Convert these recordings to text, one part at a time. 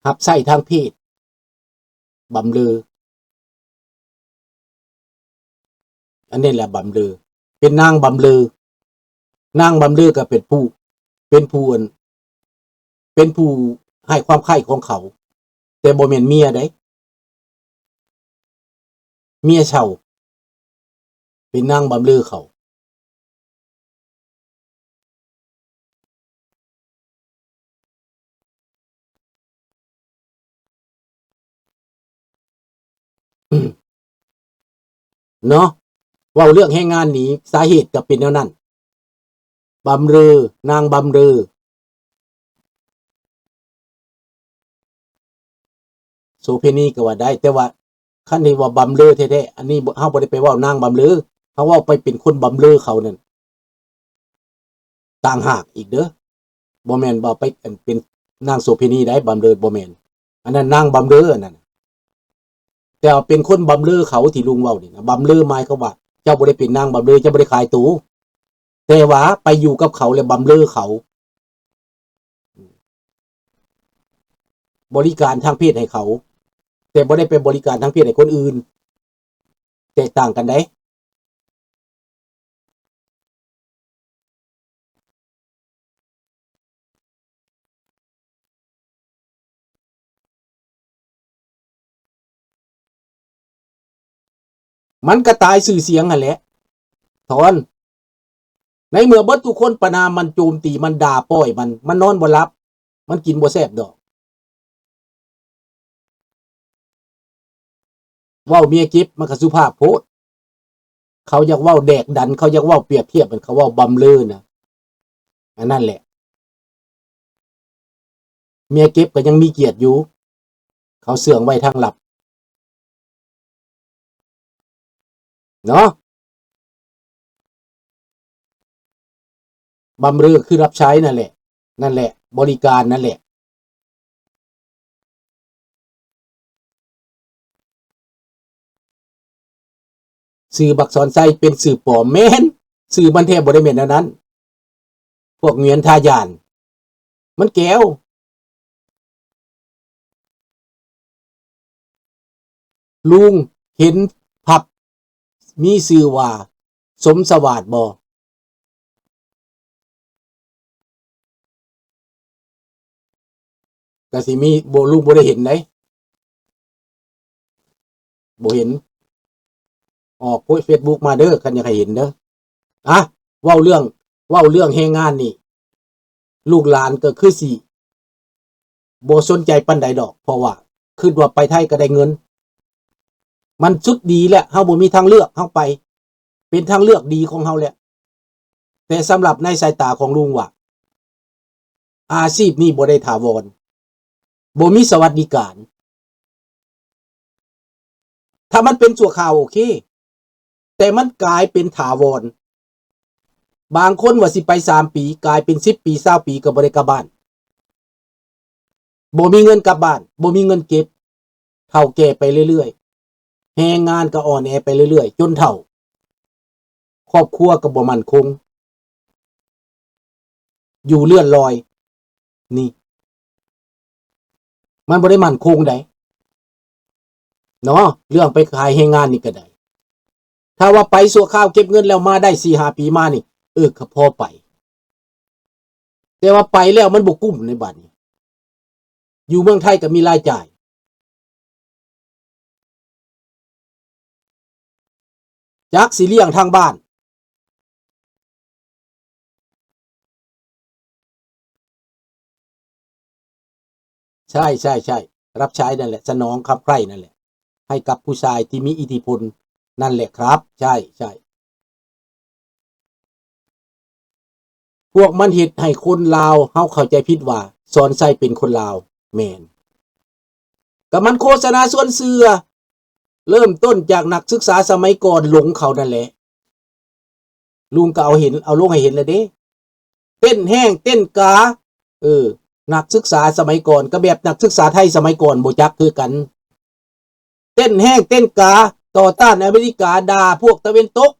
ຮັບໃຊ້ທາງເພດ ບຳເລີ. ອັນນີ້ແຫຼະບຳເລີ ເປັນນາງບຳເລີ. ນາງບຳເລີກໍເປັນຜູ້ ເປັນຜູ້ອັນ ເປັນຜູ້ໃຫ້ຄວາມໃຄ່ຂອງເຂົາ ແຕ່ບໍ່ແມ່ນເມຍໃດ ເມຍເຊົ່າ ເປັນນາງບຳເລີເຂົາ. ເນາະ ເວົ້າເລື່ອງແຮງງານນີ້ ສາເຫດກໍເປັນແນວນັ້ນ ບຳເລີ ນາງບຳເລີ ໂສເພນີກໍວ່າໄດ້ ແຕ່ວ່າຄັນທີ່ວ່າບຳເລີແທ້ໆ ອັນນີ້ບໍ່ ເຮົາບໍ່ໄດ້ໄປເວົ້ານາງບຳເລີ ເຮົາເວົ້າໄປເປັນຄົນບຳເລີເຂົານັ້ນ ຕ່າງຫາກອີກເດີ້ ບໍ່ແມ່ນວ່າໄປ ອັນ ເປັນນາງໂສເພນີໄດ໋ ບຳເລີບໍ່ແມ່ນ ອັນນັ້ນນາງບຳເລີອັນນັ້ນ ແຕ່ວ່າເປັນຄົນບຳເລີເຂົາທີ່ລຸງເວົ້ານີ້ນະ ບຳເລີໝາຍຄວາມວ່າ ເຈົ້າບໍ່ໄດ້ເປັນນາງບຳເລີ ເຈົ້າບໍ່ໄດ້ຂາຍໂຕ ແຕ່ວ່າໄປຢູ່ກັບເຂົາແລ້ວບຳເລີເຂົາ ບໍລິການທາງເພດໃຫ້ເຂົາ ແຕ່ບໍ່ໄດ້ໄປບໍລິການທາງເພດໃຫ້ຄົນອື່ນ ແຕກຕ່າງກັນໃດ໋. ມັນກະຕາຍຊື່ສຽງຫັ້ນແຫຼະ ຖອນ ໃນເມື່ອເບິດທຸກຄົນປະນາມມັນ ໂຈມຕີມັນ ດ່າປ້ອຍມັນ ມັນນອນບໍ່ຫຼັບ ມັນກິນບໍ່ແຊບດອກ. ເວົ້າເມຍເຈັບມັນກໍສຸພາບໂພດ ເຂົາຢາກເວົ້າແດກດັນ ເຂົາຢາກເວົ້າປຽບທຽບ ເຂົາເວົ້າບຳເລີນະ ອັນນັ້ນແຫຼະ ເມຍເຈັບກໍຍັງມີກຽດຢູ່ ເຂົາເຊື່ອງໄວ້ທາງລັບ ເນາະ ບຳເລີຄືຮັບໃຊ້ນັ້ນແຫຼະ ນັ້ນແຫຼະ ບໍລິການນັ້ນແຫຼະ. ຊື່ບັກສອນໄຊເປັນຊື່ປອມ ແມ່ນ ຊື່ມັນແທ້ບໍ່ໄດ້ແມ່ນແນວນັ້ນ ພວກຫງວຽນທ່າຢ້ານ ມັນແກວ. ລຸງເຫັນພັບມີຊື່ວ່າສົມສະຫວາດບໍ່? ກະຊິມີ ບໍ່ ລຸງບໍ່ໄດ້ເຫັນໃດ ບໍ່ເຫັນ ອອກເຟສບຸກມາເດີ ຄັນຢາກໃຫ້ເຫັນເດີ. ອະ ເວົ້າເລື່ອງ ເວົ້າເລື່ອງແຮງງານນີ້ ລູກຫຼານກໍຄືຊິບໍ່ສົນໃຈປານໃດດອກ ເພາະວ່າຄິດວ່າໄປໄທກໍໄດ້ເງິນ ມັນສຸດດີແລ້ວ ເຮົາບໍ່ມີທາງເລືອກ ເຮົາໄປ ເປັນທາງເລືອກດີຂອງເຮົາແລ້ວ. ແຕ່ສຳລັບໃນສາຍຕາຂອງລຸງວ່າ ອາຊີບນີ້ບໍ່ໄດ້ຖາວອນ ບໍ່ມີສະຫວັດດີການ. ຖ້າມັນເປັນຊົ່ວຄາວໂອເຄ ແຕ່ມັນກາຍເປັນຖາວອນ. ບາງຄົນວ່າຊິໄປສາມປີ ກາຍເປັນສິບປີ ຊາວປີ ກໍບໍ່ໄດ້ກັບບ້ານ. ບໍ່ມີເງິນກັບບ້ານ ບໍ່ມີເງິນເກັບ ເຖົ້າແກ່ໄປເລື້ອຍໆ ແຮງງານກໍອ່ອນແອໄປເລື້ອຍໆ ຈົນເຖົ້າ ຄອບຄົວກໍບໍ່ໝັ້ນຄົງ ຢູ່ເລື່ອນລອຍ ນີ້ ມັນບໍ່ໄດ້ໝັ້ນຄົງໃດ ເນາະ ເລື່ອງໄປຂາຍແຮງງານນີ້ກໍໄດ້. ຖ້າວ່າໄປຊົ່ວຄາວເກັບເງິນແລ້ວມາໄດ້ສີ່ຫ້າປີມານີ້ ເອີ ກໍພໍໄປ ແຕ່ວ່າໄປແລ້ວມັນບໍ່ກຸ້ມໃນບັດນີ້ ຢູ່ເມືອງໄທກໍມີລາຍຈ່າຍ ຈັກຊິລ້ຽງທາງບ້ານ. ໃຊ່ ໃຊ່ ໃຊ່ ຮັບໃຊ້ນັ້ນແຫຼະ ສະໜອງຄຳໃຄ່ນັ້ນແຫຼະ ໃຫ້ກັບຜູ້ຊາຍທີ່ມີອິດທິພົນນັ້ນແຫຼະຄັບ ໃຊ່ ໃຊ່. ພວກມັນເຮັດໃຫ້ຄົນລາວເຮົາເຂົ້າໃຈຜິດວ່າສອນໄຊເປັນຄົນລາວ. ແມ່ນ. ກໍມັນໂຄສະນາຊວນເຊື່ອ ເລີ່ມຕົ້ນຈາກນັກສຶກສາສະໄໝກ່ອນຫຼົງເຂົານັ້ນແຫຼະ. ລຸງກໍເອົາເຫັນ ເອົາລົງໃຫ້ເຫັນແລ້ວເດ້. ເຕັ້ນແຫ້ງເຕັ້ນກາ ເອີ ນັກສຶກສາສະໄໝກ່ອນ ກໍແບບນັກສຶກສາໄທສະໄໝກ່ອນບໍ່ຈັກຄືກັນ. ເຕັ້ນແຫ້ງເຕັ້ນກາຕໍ່ຕ້ານອາເມລິກາ ດ່າພວກຕາເວັນຕົກ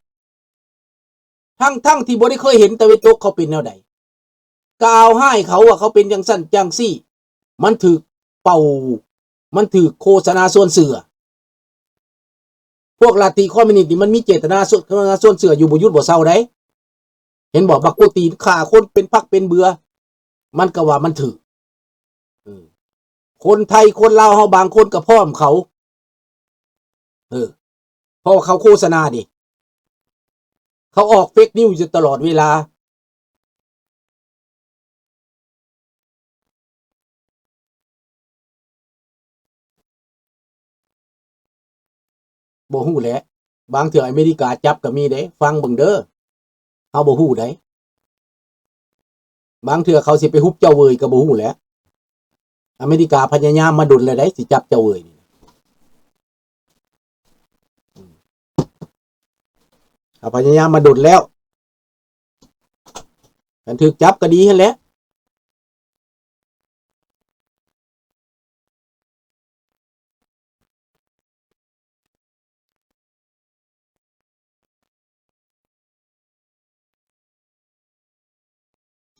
ທັງໆທີ່ບໍ່ໄດ້ເຄີຍເຫັນຕາເວັນຕົກເຂົາເປັນແນວໃດ ກ່າວຮ້າຍເຂົາວ່າເຂົາເປັນຈັ່ງຊັ້ນຈັ່ງຊີ້ ມັນຖືກ ເປົ່າ ມັນຖືກໂຄສະນາຊວນເຊື່ອ. ພວກລັດທິຄອມມິວນິດນີ້ມັນມີເຈດຕະນາຊວນ ຊວນເຊື່ອຢູ່ບໍ່ຢຸດບໍ່ເຊົາໃດ. ເຫັນບໍ່? ບັກກົວຕີນຂ້າຄົນເປັນພັກເປັນເບືອ ມັນກໍວ່າມັນຖືກ. ເອີ ຄົນໄທຄົນລາວເຮົາບາງຄົນກໍພ້ອມເຂົາ. ເອີ ເພາະວ່າເຂົາໂຄສະນາເດ້ ເຂົາອອກເຟກນິວສ໌ຢູ່ຕະຫຼອດເວລາ. ບໍ່ຮູ້ແຫຼະ ບາງເທື່ອອາເມລິກາຈັບກໍມີເດ້ ຟັງເບິ່ງເດີ. ເຮົາບໍ່ຮູ້ໃດ ບາງເທື່ອເຂົາຊິໄປຮຸບເຈົ້າເວີຍກໍບໍ່ຮູ້ແຫຼະ. ອາເມລິກາພະຍາຍາມມາດົນແລ້ວໃດ ຊິຈັບເຈົ້າເວີຍນີ້ ເຂົາພະຍາຍາມມາດົນແລ້ວ. ຄັນຖືກຈັບກໍດີຫັ້ນແຫຼະ.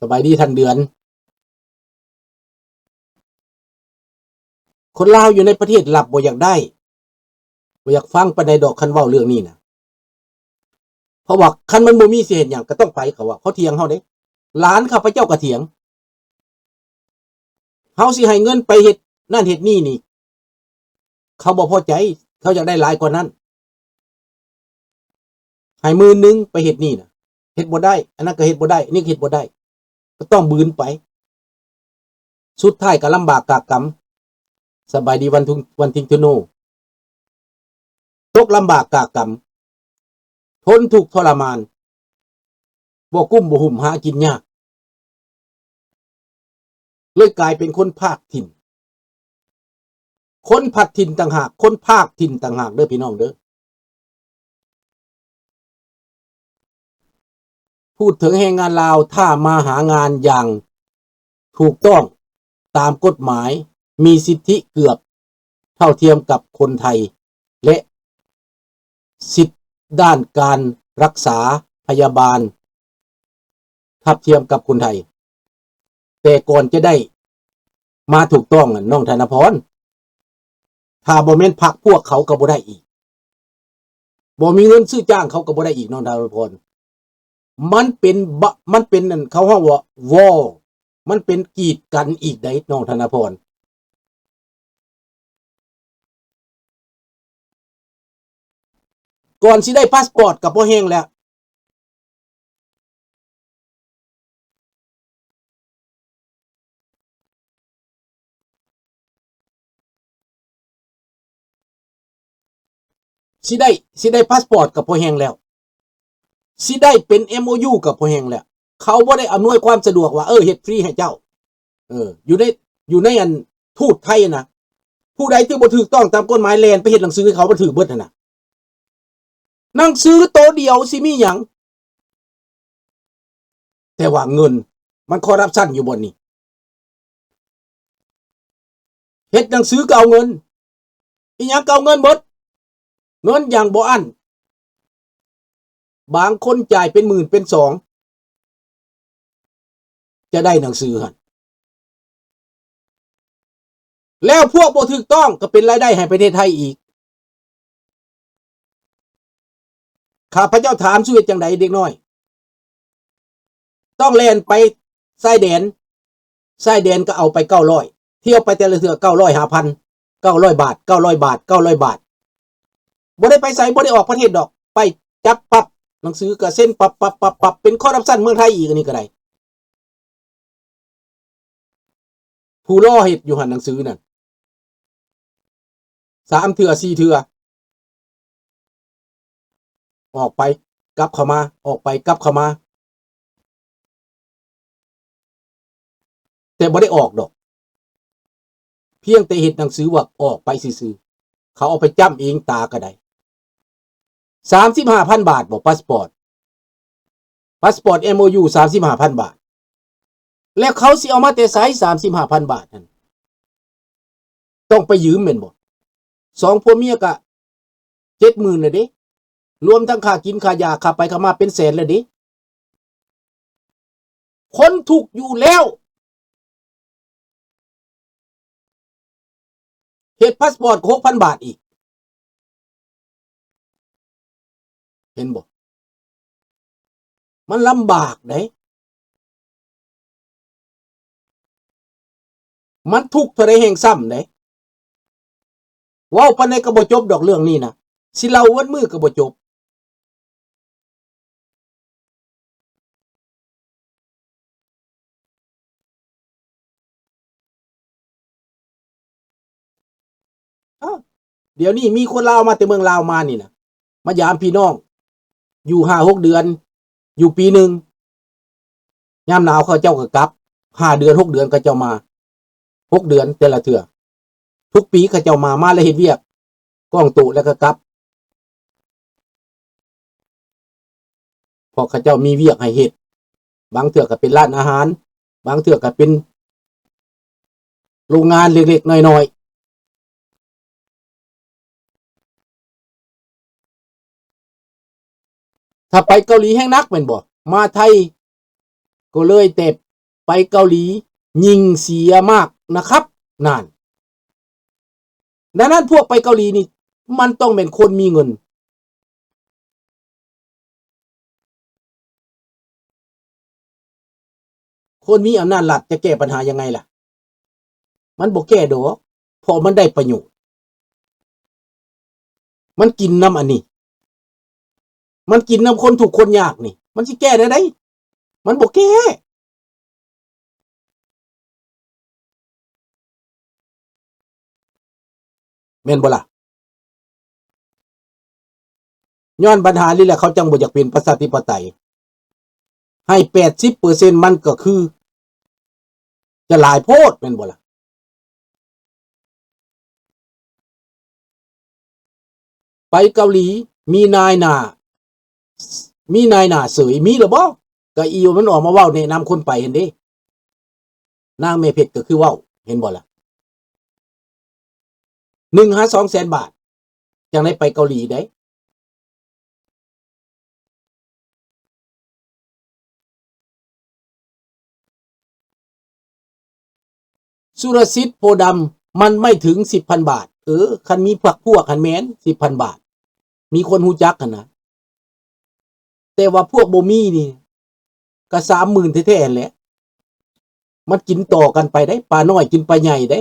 ສະບາຍດີທ່ານເດືອນ. ຄົນລາວຢູ່ໃນປະເທດລັບບໍ່ຢາກໄດ້ ບໍ່ຢາກຟັງປານໃດດອກ ຄັນເວົ້າເລື່ອງນີ້ນະ. ເພາະວ່າຄັນມັນບໍ່ມີຊິເຮັດຫຍັງ ກໍຕ້ອງໄປ ເຂົາວ່າ ເຂົາຖຽງເຮົາເດ້. ຫຼານຂ້າພະເຈົ້າກໍຖຽງ. ເຮົາຊິໃຫ້ເງິນໄປເຮັດນັ້ນເຮັດນີ້ນີ້ ເຂົາບໍ່ພໍໃຈ ເຂົາຢາກໄດ້ຫຼາຍກວ່ານັ້ນ. ໃຫ້ໝື່ນໜຶ່ງໄປເຮັດນີ້ນະ ເຮັດບໍ່ໄດ້ ອັນນັ້ນກໍເຮັດບໍ່ໄດ້ ນີ້ກໍເຮັດບໍ່ໄດ້ ກໍຕ້ອງບືນໄປ. ສຸດທ້າຍກໍລຳບາກກາກກຳ. ສະບາຍດີວັນທຸງ ວັນທິງທຸໂນ. ຕົກລຳບາກກາກກຳ ທົນທຸກທໍລະມານ ບໍ່ກຸ້ມບໍ່ຫຸ້ມ ຫາກິນຍາກ ເລີຍກາຍເປັນຄົນພາກຖິ່ນ. ຄົນພັດຖິ່ນຕ່າງຫາກ ຄົນພາກຖິ່ນຕ່າງຫາກເດີພີ່ນ້ອງເດີ. ພູດເຖິງແຮງງານລາວ ຖ້າມາຫາງານຢ່າງຖືກຕ້ອງຕາມກົດໝາຍ ມີສິດທິເກືອບເທົ່າທຽມກັບຄົນໄທ ແລະ ສິດດ້ານການລັກສາພະຍາບານ ທັບທຽມກັບຄົນໄທ. ແຕ່ກ່ອນຈະໄດ້ມາຖືກຕ້ອງນັ້ນ ນ້ອງທະນະພອນ ຖ້າບໍ່ແມ່ນພັກພວກເຂົາກໍບໍ່ໄດ້ອີກ ບໍ່ມີເງິນຊື້ຈ້າງເຂົາກໍບໍ່ໄດ້ອີກ ນ້ອງທະນະພອນ. ມັນເປັນບະ ມັນເປັນອັນ ເຂົາເວົ້າວ່າ ວໍ ມັນເປັນກີດກັນອີກໃດ໋ ນ້ອງທະນະພອນ. ກ່ອນຊິໄດ້ພາສປອດກໍພໍແຮງແລ້ວ ຊິໄດ້ ຊິໄດ້ພາສປອດກໍພໍແຮງແລ້ວ ຊິໄດ້ເປັນເອັມໂອຢູກໍພໍແຮງແລ້ວ. ເຂົາບໍ່ໄດ້ອຳນວຍຄວາມສະດວກວ່າ ເອີ ເຮັດຟຣີໃຫ້ເຈົ້າ. ເອີ ຢູ່ໃນ ຢູ່ໃນອັນທູດໄທນະ ຜູ້ໃດທີ່ບໍ່ຖືກຕ້ອງຕາມກົດໝາຍ ແລ່ນໄປເຮັດໜັງສືໃຫ້ເຂົາ ມັນຖືກເບິດຫັ້ນນະ. ໜັງສືໂຕດຽວຊິມີຫຍັງ? ແຕ່ວ່າເງິນ ມັນຄໍຣັບຊັນຢູ່ບ່ອນນີ້. ເຮັດໜັງສືກໍເອົາເງິນ ອີຫຍັງກໍເອົາເງິນເບິດ ເງິນຢ່າງບໍ່ອັ້ນ. ບາງຄົນຈ່າຍເປັນໝື່ນເປັນສອງ ຈະໄດ້ໜັງສືຫັ້ນ ແລ້ວພວກບໍ່ຖືກຕ້ອງກໍເປັນລາຍໄດ້ໃຫ້ປະເທດໄທອີກ. ຂ້າພະເຈົ້າຖາມ ສູ່ເຮັດຈັ່ງໃດເດັກນ້ອຍ ຕ້ອງແລ່ນໄປຊາຍແດນ ຊາຍແດນກໍເອົາໄປເກົ້າຮ້ອຍ ທ່ຽວໄປແຕ່ລະເທື່ອເກົ້າຮ້ອຍ ຫ້າພັນ ເກົ້າຮ້ອຍບາດ ເກົ້າຮ້ອຍບາດ ເກົ້າຮ້ອຍບາດ ບໍ່ໄດ້ໄປໃສ ບໍ່ໄດ້ອອກປະເທດດອກ ໄປຈັບປັບ ໜັງສືກໍເຊັນປັບ ປັບ ປັບ ປັບ ເປັນຄໍຣັບຊັນເມືອງໄທອີກ ອັນນີ້ກໍໄດ້. ຜູ້ລໍເຮັດຢູ່ຫັ້ນໜັງສືນັ້ນ ສາມເທື່ອ ສີ່ເທື່ອ ອອກໄປກັບເຂົ້າມາ ອອກໄປກັບເຂົ້າມາ ແຕ່ບໍ່ໄດ້ອອກດອກ ພຽງແຕ່ເຮັດໜັງສືວ່າອອກໄປຊື່ໆ ເຂົາເອົາໄປຈ້ຳເອງຕາກໍໄດ້. ສາມສິບຫ້າພັນບາດບໍ ພາສປອດ ພາສປອດເອັມໂອຢູ ສາມສິບຫ້າພັນບາດ ແລ້ວເຂົາຊິເອົາມາແຕ່ໃສ ສາມສິບຫ້າພັນບາດຫັ້ນ? ຕ້ອງໄປຢືມແມ່ນບໍ່? ສອງຜົວເມຍກະເຈັດໝື່ນແລ້ວເດ້ ລວມທັງຄ່າກິນຄ່າຢາ ຄ່າໄປຄ່າມາເປັນແສນແລ້ວເດ້. ຄົນທຸກຢູ່ແລ້ວ ເຮັດພາສປອດກໍຫົກພັນບາດອີກ. ເຫັນບໍ່? ມັນລຳບາກເດ້. ມັນທຸກເທົ່າໃດແຮ່ງຊ້ຳເດ້. ເວົ້າປານໃດກໍບໍ່ຈົບດອກເລື່ອງນີ້ນະ. ຊິເລົ່າເບິດມື້ກໍບໍ່ຈົບ. ເອົ້າ ດຽວນີ້ມີຄົນລາວມາແຕ່ເມືອງລາວມານີ້ນະ ມາຢາມພີ່ນ້ອງ ຢູ່ຫ້າຫົກເດືອນ ຢູ່ປີໜຶ່ງ. ຍາມໜາວເຂົາເຈົ້າກໍກັບ ຫ້າເດືອນ ຫົກເດືອນ ເຂົາເຈົ້າມາ ຫົກເດືອນແຕ່ລະເທື່ອ. ທຸກປີເຂົາເຈົ້າມາ ມາແລ້ວເຮັດວຽກ ກ້ອງໂຕະແລ້ວກໍກັບ. ເພາະເຂົາເຈົ້າມີວຽກໃຫ້ເຮັດ, ບາງເທື່ອກໍເປັນຮ້ານອາຫານ, ບາງເທື່ອກໍເປັນໂລງງານເລັກໆນ້ອຍໆ. ຖ້າໄປເກົາຫຼີແຮ່ງໜັກແມ່ນບໍ່? ມາໄທກໍເລີຍແຕ່ໄປເກົາຫຼີຍິ່ງເສຍມາກນະຄັບ. ນັ້ນ. ດັ່ງນັ້ນພວກໄປເກົາຫຼີນີ້ ມັນຕ້ອງແມ່ນຄົນມີເງິນ. ຄົນມີອຳນາດລັດຈະແກ້ບັນຫາຍັງໄງລະ? ມັນບໍ່ແກ້ດອກ ເພາະມັນໄດ້ປະໂຫຍດ. ມັນກິນນຳອັນນີ້ ມັນກິນນຳຄົນທຸກຄົນຍາກນີ້ ມັນຊິແກ້ແນວໃດ? ມັນບໍ່ແກ້. ແມ່ນບໍ່ລະ? ຍ້ອນບັນຫານີ້ແຫຼະ ເຂົາຈັ່ງບໍ່ຢາກເປັນປະຊາທິປະໄຕ. ໃຫ້ແປດສິບເປີເຊັນ ມັນກໍຄືຈະຫຼາຍໂພດ ແມ່ນບໍ່ລະ? ໄປເກົາຫຼີ ມີນາຍໜ້າ ມີນາຍໜ້າເສີຍ ມີຫຼືບໍ່? ກະອີ່ມັນອອກມາເວົ້າແນະນຳຄົນໄປຫັ້ນເດ້. ນາງແມ່ເພັດກໍຄືເວົ້າ ເຫັນບໍ່ລະ? ໜຶ່ງຫາສອງແສນບາດ ຈັ່ງໄດ້ໄປເກົາຫຼີໄດ໋. ສຸລະສິດໂພດຳ ມັນໄມ່ເຖິງສິບພັນບາດ. ເອີ ຄັນມີພັກພວກຫັ້ນແມ່ນສິບພັນບາດ ມີຄົນຮູ້ຈັກຫັ້ນນະ. ແຕ່ວ່າພວກບໍ່ມີນີ້ກໍສາມໝື່ນແທ້ໆຫັ້ນແຫຼະ. ມັນກິນຕໍ່ກັນໄປໄດ໋ ປານ້ອຍກິນປາໃຫຍ່ໄດ໋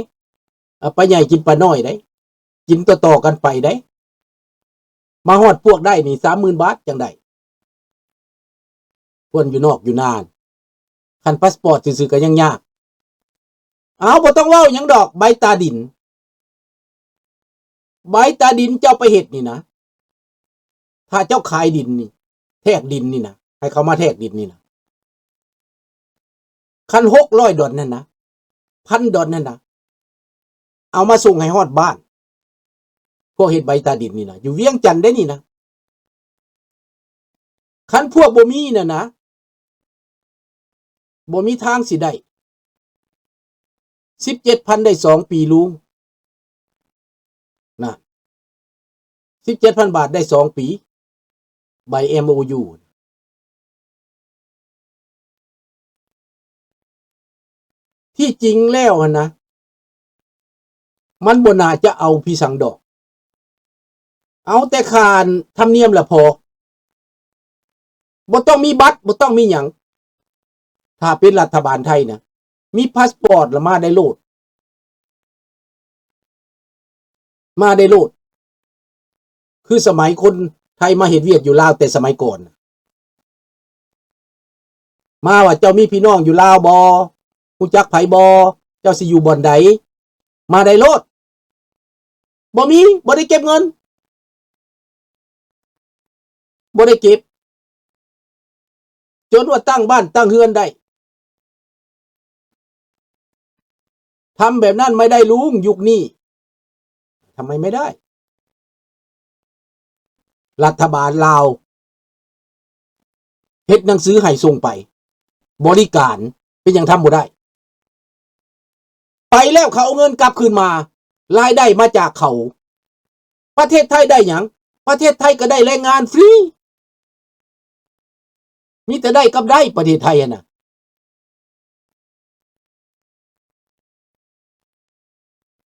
ເອົາ ປາໃຫຍ່ກິນປານ້ອຍໄດ໋ ກິນຕໍ່ໆກັນໄປໄດ໋. ມາຮອດພວກໄດ້ນີ້ ສາມໝື່ນບາດຈັ່ງໄດ້ ຄົນຢູ່ນອກຢູ່ນາ. ຄັນພາສປອດຊື່ໆກໍຍັງຍາກ. ເອົາ ບໍ່ຕ້ອງເວົ້າຫຍັງດອກ ໃບຕາດິນ ໃບຕາດິນເຈົ້າໄປເຮັດນີ້ນະ ຖ້າເຈົ້າຂາຍດິນນີ້ ແທກດິນນີ້ນະ ໃຫ້ເຂົາມາແທກດິນນີ້ນະ ຄັນຫົກຮ້ອຍດອນນັ້ນນະ ພັນດອນນັ້ນນະ ເອົາມາສົ່ງໃຫ້ຮອດບ້ານ. ພວກເຮັດໃບຕາດິນນີ້ນະ ຢູ່ວຽງຈັນເດ້ນີ້ນະ. ຄັນພວກບໍ່ມີນັ້ນນະ ບໍ່ມີທາງຊິໄດ້. ສິບເຈັດພັນໄດ້ສອງປີລຸງ ນະ ສິບເຈັດພັນບາດໄດ້ສອງປີ ໃບເອັມໂອຢູ. ທີ່ຈິງແລ້ວຫັ້ນນະ ມັນບໍ່ໜ້າຈະເອົາພິສັງດອກ ເອົາແຕ່ຄ່າທຳນຽມລະພໍ. ບໍ່ຕ້ອງມີບັດ ບໍ່ຕ້ອງມີຫຍັງ. ຖ້າເປັນລັດຖະບານໄທນະ ມີພາສປອດລະມາໄດ້ໂລດ ມາໄດ້ໂລດ. ຄືສະໄໝຄົນໄທມາເຮັດວຽກຢູ່ລາວແຕ່ສະໄໝກ່ອນນະ ມາວ່າເຈົ້າມີພີ່ນ້ອງຢູ່ລາວບໍ່? ຮູ້ຈັກໃຜບໍ່? ເຈົ້າຊິຢູ່ບ່ອນໃດ? ມາໄດ້ໂລດ. ບໍ່ມີ ບໍ່ໄດ້ເກັບເງິນ ບໍ່ໄດ້ເກັບ ຈົນວ່າຕັ້ງບ້ານຕັ້ງເຮືອນໄດ້. ທຳແບບນັ້ນໄມ່ໄດ້ລຸງ ຍຸກນີ້. ທຳໄມໄມ່ໄດ້? ລັດຖະບານລາວເຮັດໜັງສືໃຫ້ສົ່ງໄປບໍລິການ ເປັນຫຍັງທຳບໍ່ໄດ້? ໄປແລ້ວເຂົາເອົາເງິນກັບຄືນມາ ລາຍໄດ້ມາຈາກເຂົາ. ປະເທດໄທໄດ້ຫຍັງ? ປະເທດໄທກໍໄດ້ແຮງງານຟຣີ ມີແຕ່ໄດ້ກັບໄດ້ ປະເທດໄທຫັ້ນນະ.